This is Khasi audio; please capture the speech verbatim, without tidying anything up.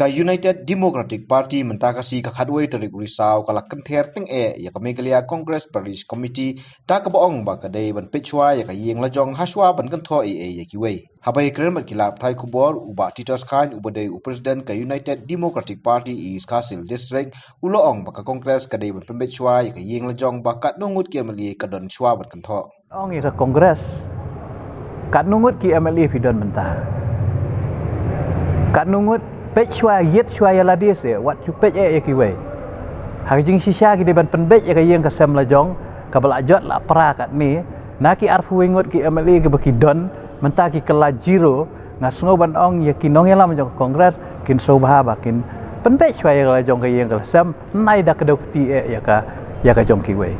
Ka United Democratic Party mynta ka sngi ka khatwei tarik u Risaw ka la kynther tyngeh ïa ka Meghalaya Congress Parish Committee da kaba ong ba ka dei ban peit shwa ïa ka ïing la jong ha shwa ban kynthoh ei ei ïa kiwei. Haba ïakren bad ki lad pathai khubor, u Bah Titos Chyne uba dei u President ka United Democratic Party East Khasi Hills District u la ong ba ka Congress ka dei ban pynbeit shwa ïa ka ïing la jong ba katno ngut ki M L A ka don shwa ban kynthoh. Ong ïa ka Congress, katno ngut ki M L A phi don mynta? Katno ngut? Peit shwa, ïit shwa ïa lade se, wat shu peit eh ïa kiwei. Ha ka jingshisha ki dei ban pynbeit ïa ka ïing ka sem la jong kaba la jot la pra katne na ki arphew wei ngut ki M L A kiba ki don mynta ki kylla zero. Nga sngew ban ong ïa ki nongïalam jong ka Congress kin sngewbha ba kin pynbeit shwa ïa la jong ka ïing ka la sem, nai da ka dei kti eh ïa ka, ïa ka jong kiwei.